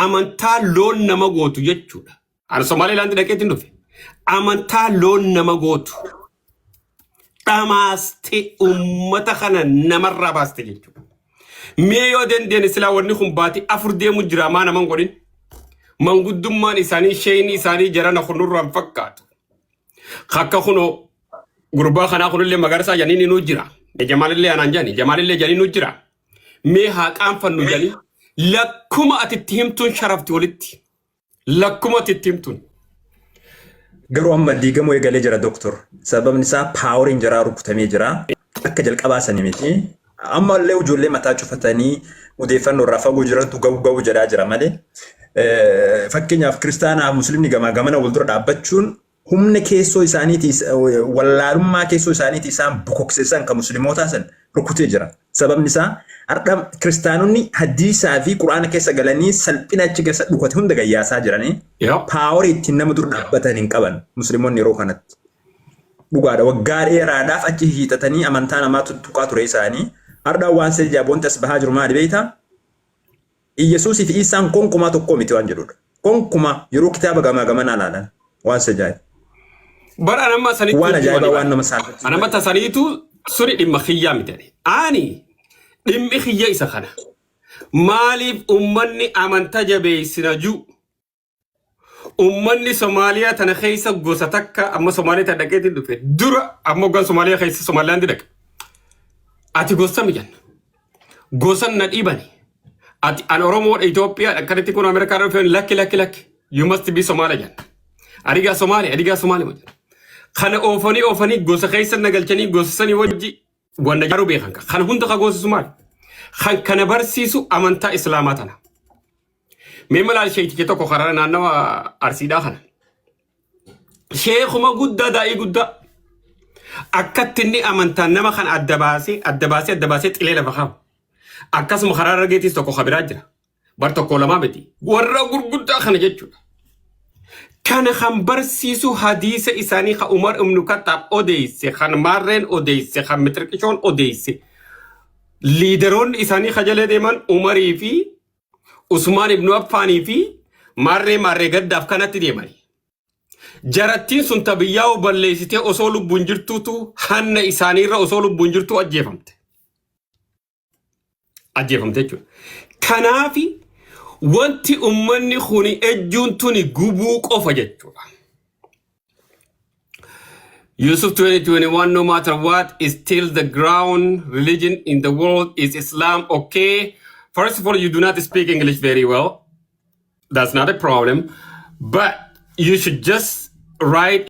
Amantaa loon nama gootu jechuudha. Ani Somaalilaandi dhaqeetiin dhufe. Amantaa loon nama gootu. Dhamaastee uummata kana namarraa baaste jechuudha. Mee yoo dandeenye silaa wanni kun baatii 4 deemu jira, maa naman godhin? Manguddummaan isaanii, sheeyni isaanii jarana kunurraan fakkaatu. Akka kunoo gurbaa kanaa kunillee magarsaa janiin nu jira. Jamaalillee anaan jani, Jamaalillee janii nu jira. Mee haa qaanfannu janii lakkuma ati itti himtuun sharafti walitti. Lakkuma ati itti himtuun. Garuu amma diigamuu eegalee jira, doktor. Sababni isaa poweriin jaraa rukutamee jira. Akka jalqabaa sanii miti. Amma illee ijoollee mataa cufatanii odeeffannoo irraa fagoo jirantu ga'u ga'u jedhaa jira malee. Fakkeenyaaf, kiristaanaa musliimni gamaa gamana wal dura dhaabbachuun humna keessoo isaaniitii, wallaalummaa keessoo isaaniitii isaan bokokseessan kan musliimootaa san rukutee jira. Sababni isaa har'a kiristaanonni hadiisaa fi quraana keessa galanii salphina achi keessa dhukate hunda gayyaasaa jiranii powerii ittiin nama dura dhaabbatan hin qaban musliimonni yeroo kanatti. Dhugaadha, waggaa dheeraadhaaf achi hiixatanii amantaa namaa tuttuqaa ture isaanii. Har'a waan si ajaa'ibu wanti as bahaa jiru maali beektaa? Iyyasuusii fi Iisaan konkumaa tokko miti waan jedhudha. Konkumaa yeroo kitaaba gamaa gamanaa ilaalan waan si ajaa'ibu. Bara anamma sanitti Waan ajaa'ibaa, waan nama saalfachiisu. Anamma tasaniitu suni dhimma kiyyaa miti. Ani dhimmi kiyya isa kana. Maaliif ummanni amanta jabeessina jiru? Ummanni Somaaliyaa tana keessa gosa takka amma Somaaliyaa tana dhaqeetiin dhufe. Dura amma hoggaan Somaaliyaa keessa Somaaliyaandi dhaqe. Ati gosa mijanna. Gosan na dhiibani. Ati an Oromoodha, Itoophiyaa akkanatti kun Ameerikaa dhufe, lakki, lakki, lakki. You must be Somaaliyaa jenna. Adigaa Somaaliyaa, adigaa Somaaliyaa jenna. Kana oofanii oofanii gosa keessa na galchanii gosa sanii wajji wanna jaaruu beekan. Kana hunda ka goosisu maali? Kan kana barsiisu amantaa Islaamaa tana. Mee malaal sheekticha tokko karaa naannawa Arsiidhaa kana. Sheekuma guddaa, daa'ii guddaa. Akkatti inni amantaan nama kana adda baasee, adda baasee, adda baasee xilee lafa kaa'u. Akkasuma karaa Harargeetis tokko kabiraa jira. Bar tokko lamaa miti. Warra gurguddaa kana jechuudha. Kana kan barsiisu hadiisa isaanii kan Umar ibn Khattaab odeesse, kan Maarreen odeesse, kan Mixirqishoon odeesse. Leaderoonni isaanii kajalee deeman Umarii fi Usmaan ibn Affaanii fi Maarree Maarree gaddaaf kanatti deemani. Jarattiin sun tabiyyaa'u balleessitee osoo lubbuun jirtuutu hanna isaaniirra osoo lubbuun jirtuu ajjeefamte. Ajjeefamte jechuudha. Kanaafi wanti ummanni kuni ejjuun tuni gubuu qofa jechuudha. Yusuf 2021, no matter what, is still the ground religion in the world is Islam. Okay. First of all, you do not speak English very well. That's not a problem. But you should just write